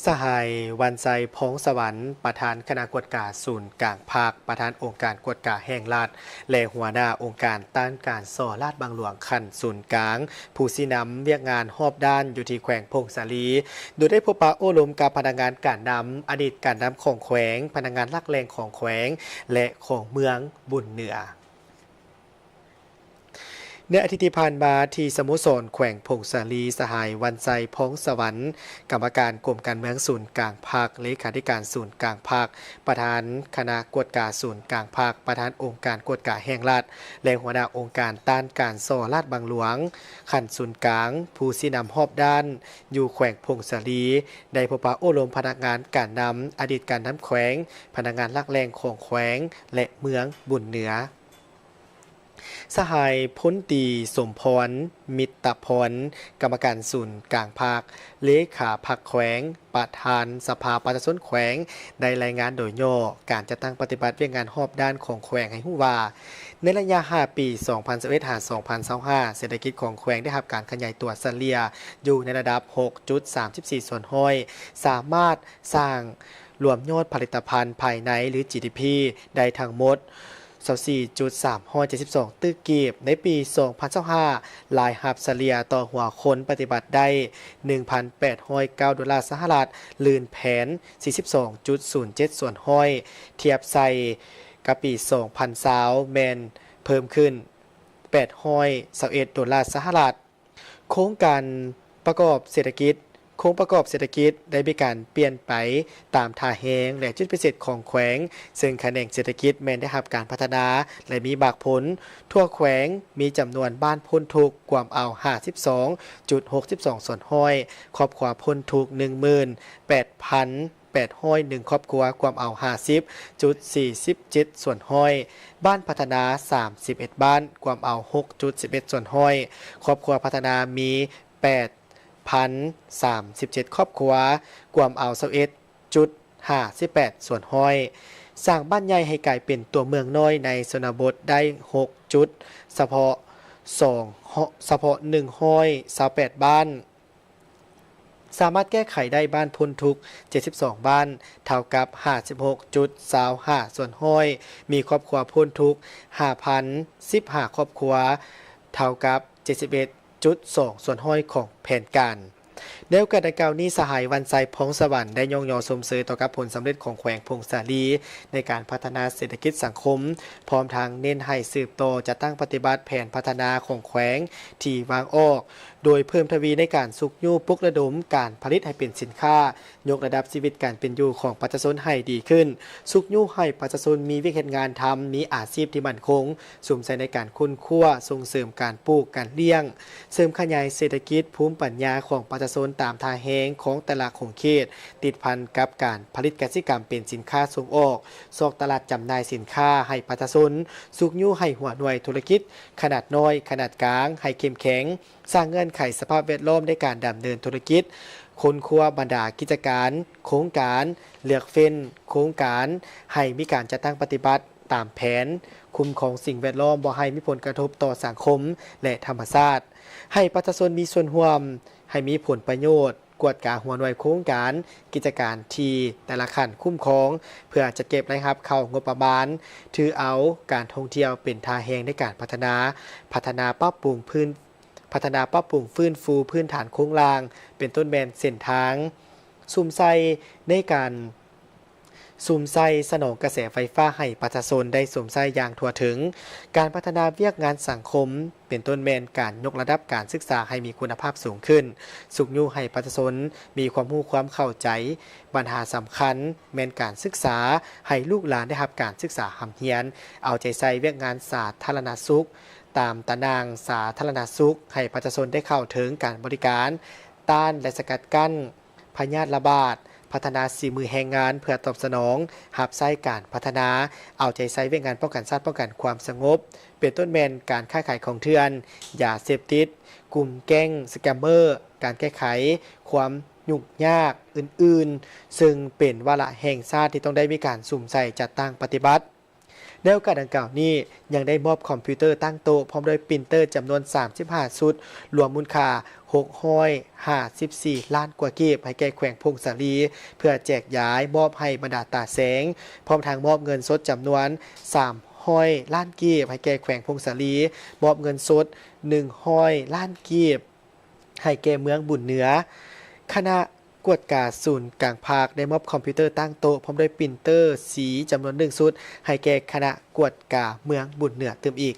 ສະຫາຍ ວັນໄຊ ພອງສະຫວັນ ປະທານຄະນະກວດກາສູນກາງພັກ, ປະທານອົງການກວດກາແຫ່ງລັດ ແລະ ຫົວໜ້າອົງການຕ້ານການສໍ້ລາດບັງຫຼວງຂັ້ນສູນກາງ, ຜູ້ຊີ້ນຳວຽກງານຮອບດ້ານຢູ່ທີ່ແຂວງຜົ້ງສາລີ ໂດຍໄດ້ພົບປະໂອ້ລົມກັບພະນັກງານການນຳ, ອະດີດການນຳຂອງແຂວງ, ພະນັກງານຫຼັກແຫຼ່ງຂອງແຂວງ ແລະ ຂອງເມືອງບຸນເໜືອ. ໃນອາທິດທີ່ຜ່ານມາ ທີ່ສະໂມສອນແຂວງຜົ້ງສາລີ, ສະຫາຍ ວັນໄຊ ພອງສະຫວັນ ກຳມະການກົມການເມືອງສູນກາງພັກ, ເລຂາທິການສູນກາງພັກ, ປະທານຄະນະກວດກາສູນກາງພັກ, ປະທານອົງການກວດກາແຫ່ງລັດ ແລະ ຫົວໜ້າອົງການຕ້ານການສໍ້ລາດບັງຫຼວງຂັ້ນສູນກາງ, ຜູ້ຊີ້ນຳຮອບດ້ານຢູ່ແຂວງຜົ້ງສາລີ ໄດ້ພົບປະໂອ້ລົມພະນັກງານການນຳ, ອະດີດການນຳແຂວງ, ພະນັກງານຫຼັກແຫຼ່ງຂອງແຂວງ ແລະ ເມືອງບຸນເໜືອ. ສະຫາຍ ພົນຕີ ສົມພອນ ມິດຕະພອນ ກຳມະການສູນກາງພັກ, ເລຂາພັກແຂວງ, ປະທານສະພາປະຊາຊົນແຂວງ ໄດ້ລາຍງານໂດຍຫຍໍ້ການຈັດຕັ້ງປະຕິບັດວຽກງານຮອບດ້ານຂອງແຂວງໃຫ້ຮູ້ວ່າ, ໃນໄລຍະຫ້າປີ ສອງພັນຊາວເອັດ ຫາ ສອງພັນຊາວຫ້າ ເສດຖະກິດຂອງແຂວງໄດ້ຮັບການຂະຫຍາຍຕົວສະເລ່ຍຢູ່ໃນລະດັບ ຫົກຈຸດສາມສິບສີ່ສ່ວນຮ້ອຍ, ສາມາດສ້າງລວມຍອດຜະລິດຕະພັນພາຍໃນ ຫຼື ຈີດີພີ ໄດ້ທັງໝົດ ຊາວສີ່ຈຸດສາມຮ້ອຍເຈັດສິບສອງຕື້ກີບ. ໃນປີສອງພັນຊາວຫ້າ ລາຍຮັບສະເລ່ຍຕໍ່ຫົວຄົນປະຕິບັດໄດ້ ໜຶ່ງພັນແປດຮ້ອຍເກົ້າໂດລາສະຫະລັດ, ລື່ນແຜນສີ່ສິບສອງຈຸດສູນເຈັດສ່ວນຮ້ອຍ, ທຽບໃສ່ກັບປີສອງພັນຊາວ ແມ່ນເພີ່ມຂຶ້ນແປດຮ້ອຍຊາວເອັດໂດລາສະຫະລັດ. ໂຄງການປະກອບເສດຖະກິດ, ໂຄງປະກອບເສດຖະກິດໄດ້ມີການປ່ຽນໄປຕາມທ່າແຮງ ແລະ ຈຸດພິເສດຂອງແຂວງ, ເຊິ່ງຂະແໜງເສດຖະກິດແມ່ນໄດ້ຮັບການພັດທະນາ ແລະ ມີໝາກຜົນ. ທົ່ວແຂວງມີຈຳນວນບ້ານພົ້ນທຸກກວມເອົາຫ້າສິບສອງຈຸດຫົກສິບສອງສ່ວນຮ້ອຍ, ຄອບຄົວພົ້ນທຸກໜຶ່ງໝື່ນແປດພັນ ແປດຮ້ອຍໜຶ່ງຄອບຄົວ ກວມເອົາຫ້າສິບຈຸດສີ່ສິບເຈັດສ່ວນຮ້ອຍ, ບ້ານພັດທະນາສາມສິບເອັດບ້ານ ກວມເອົາຫົກຈຸດສິບເອັດສ່ວນຮ້ອຍ, ຄອບຄົວພັດທະນາມີແປດພັນສາມສິບເຈັດຄອບຄົວ ກວມເອົາຊາວເອັດຈຸດຫ້າສິບແປດສ່ວນຮ້ອຍ, ສ້າງບ້ານໃຫຍ່ໃຫ້ກາຍເປັນຕົວເມືອງນ້ອຍໃນຊົນນະບົດໄດ້ຫົກຈຸດ ສະເພາະສອງ ສະເພາະໜຶ່ງຮ້ອຍຊາວແປດບ້ານ. ສາມາດແກ້ໄຂໄດ້ບ້ານພົ້ນທຸກເຈັດສິບສອງບ້ານ ເທົ່າກັບຫ້າສິບຫົກຈຸດຊາວຫ້າສ່ວນຮ້ອຍ, ມີຄອບຄົວພົ້ນທຸກຫ້າພັນສິບຫ້າຄອບຄົວ ເທົ່າກັບເຈັດສິບເອັດຈຸດສອງສ່ວນຮ້ອຍຂອງແຜນການ. ໃນໂອກາດດັ່ງກ່າວນີ້, ສະຫາຍ ວັນໄຊ ພອງສະຫວັນ ໄດ້ຍ້ອງຍໍຊົມເຊີຍຕໍ່ກັບຜົນສຳເລັດຂອງແຂວງຜົ້ງສາລີ ໃນການພັດທະນາເສດຖະກິດສັງຄົມ, ພ້ອມທັງເນັ້ນໃຫ້ສືບຕໍ່ຈັດຕັ້ງປະຕິບັດແຜນພັດທະນາຂອງແຂວງທີ່ວາງອອກ, ໂດຍເພີ່ມທະວີໃນການຊຸກຍູ້ປຸກລະດົມການຜະລິດໃຫ້ເປັນສິນຄ້າ, ຍົກລະດັບຊີວິດການເປັນຢູ່ຂອງປະຊາຊົນໃຫ້ດີຂຶ້ນ, ຊຸກຍູ້ໃຫ້ປະຊາຊົນມີວຽກເຮັດງານທຳ, ມີອາຊີບທີ່ໝັ້ນຄົງ, ສຸມໃສ່ໃນການຄົ້ນຄວ້າ, ສົ່ງເສີມການປູກ, ການລ້ຽງ, ເສີມຂະຫຍາຍເສດຖະກິດ, ພູມປັນຍາຂອງປະຊາຊົນຕາມທ່າແຮງຂອງແຕ່ລະຂົງເຂດ, ຕິດພັນກັບການຜະລິດກະສິກຳເປັນສິນຄ້າສົ່ງອອກ, ຊອກຕະຫຼາດຈຳໜ່າຍສິນຄ້າໃຫ້ປະຊາຊົນ, ຊຸກຍູ້ໃຫ້ຫົວໜ່ວຍທຸລະກິດຂະໜາດນ້ອຍ, ຂະໜາດກາງ ໃຫ້ເຂັ້ມແຂງ, ສ້າງເງື່ອນໄຂສະພາບແວດລ້ອມໃນການດຳເນີນທຸລະກິດ, ຄົ້ນຄວ້າບັນດາກິດຈະການ, ໂຄງການ, ເລືອກເຟ້ນໂຄງການໃຫ້ມີການຈັດຕັ້ງປະຕິບັດຕາມແຜນ, ຄຸ້ມຄອງສິ່ງແວດລ້ອມບໍ່ໃຫ້ມີຜົນກະທົບຕໍ່ສັງຄົມ ແລະ ທຳມະຊາດ, ໃຫ້ປະຊາຊົນມີສ່ວນຮ່ວມ, ໃຫ້ມີຜົນປະໂຫຍດ, ກວດກາຫົວໜ່ວຍໂຄງການ, ກິດຈະການທີ່ແຕ່ລະຂັ້ນຄຸ້ມຄອງ ເພື່ອຈັດເກັບລາຍຮັບເຂົ້າງົບປະມານ, ຖືເອົາການທ່ອງທ່ຽວເປັນທ່າແຮງໃນການພັດທະນາ, ພັດທະນາປັບປຸງພື້ນ ພັດທະນາປັບປຸງຟື້ນຟູພື້ນຖານໂຄງລ່າງ ເປັນຕົ້ນແມ່ນເສັ້ນທາງ, ສຸມໃສ່ໃນການ ສຸມໃສ່ສະໜອງກະແສໄຟຟ້າໃຫ້ປະຊາຊົນໄດ້ຊົມໃຊ້ຢ່າງທົ່ວເຖິງ, ການພັດທະນາວຽກງານສັງຄົມ ເປັນຕົ້ນແມ່ນການຍົກລະດັບການສຶກສາໃຫ້ມີຄຸນນະພາບສູງຂຶ້ນ, ຊຸກຍູ້ໃຫ້ປະຊາຊົນມີຄວາມຮູ້ຄວາມເຂົ້າໃຈ, ບັນຫາສຳຄັນແມ່ນການສຶກສາ, ໃຫ້ລູກຫຼານໄດ້ຮັບການສຶກສາຮ່ຳຮຽນ, ເອົາໃຈໃສ່ວຽກງານສາທາລະນະສຸກ ຕາມຕາໜ່າງສາທາລະນະສຸກ ໃຫ້ປະຊາຊົນໄດ້ເຂົ້າເຖິງການບໍລິການ, ຕ້ານ ແລະ ສະກັດກັ້ນພະຍາດລະບາດ, ພັດທະນາສີມືແຮງງານເພື່ອຕອບສະໜອງຮັບໃຊ້ການພັດທະນາ, ເອົາໃຈໃສ່ວຽກງານປ້ອງກັນຊາດ, ປ້ອງກັນຄວາມສະຫງົບ, ເປັນຕົ້ນແມ່ນການຄ້າຂາຍຂອງເຖື່ອນ, ຢາເສບຕິດ, ກຸ່ມແກ້ງສະແກມເມີ, ການແກ້ໄຂຄວາມຫຍຸ້ງຍາກອື່ນໆ, ເຊິ່ງເປັນວາລະແຫ່ງຊາດທີ່ຕ້ອງໄດ້ມີການສຸມໃສ່ຈັດຕັ້ງປະຕິບັດ. ໃນໂອກາດດັ່ງກ່າວນີ້ ຍັງໄດ້ມອບຄອມພິວເຕີຕັ້ງໂຕະ ພ້ອມດ້ວຍປຣິນເຕີຈຳນວນສາມສິບຫ້າຊຸດ ລວມມູນຄ່າຫົກຮ້ອຍຫ້າສິບສີ່ລ້ານກວ່າກີບ ໃຫ້ແກ່ແຂວງຜົ້ງສາລີ ເພື່ອແຈກຢາຍມອບໃຫ້ບັນດາຕາແສງ, ພ້ອມທັງມອບເງິນສົດຈຳນວນສາມຮ້ອຍລ້ານກີບ ໃຫ້ແກ່ແຂວງຜົ້ງສາລີ, ມອບເງິນສົດໜຶ່ງຮ້ອຍລ້ານກີບ ໃຫ້ແກ່ເມືອງບຸນເໜືອ. ຄະນະກວດກາສູນກາງພັກໄດ້ມອບຄອມພິວເຕີຕັ້ງໂຕະ ພ້ອມດ້ວຍປຣິນເຕີສີຈຳນວນໜຶ່ງຊຸດ ໃຫ້ແກ່ຄະນະກວດກາເມືອງບຸນເໜືອຕື່ມອີກ.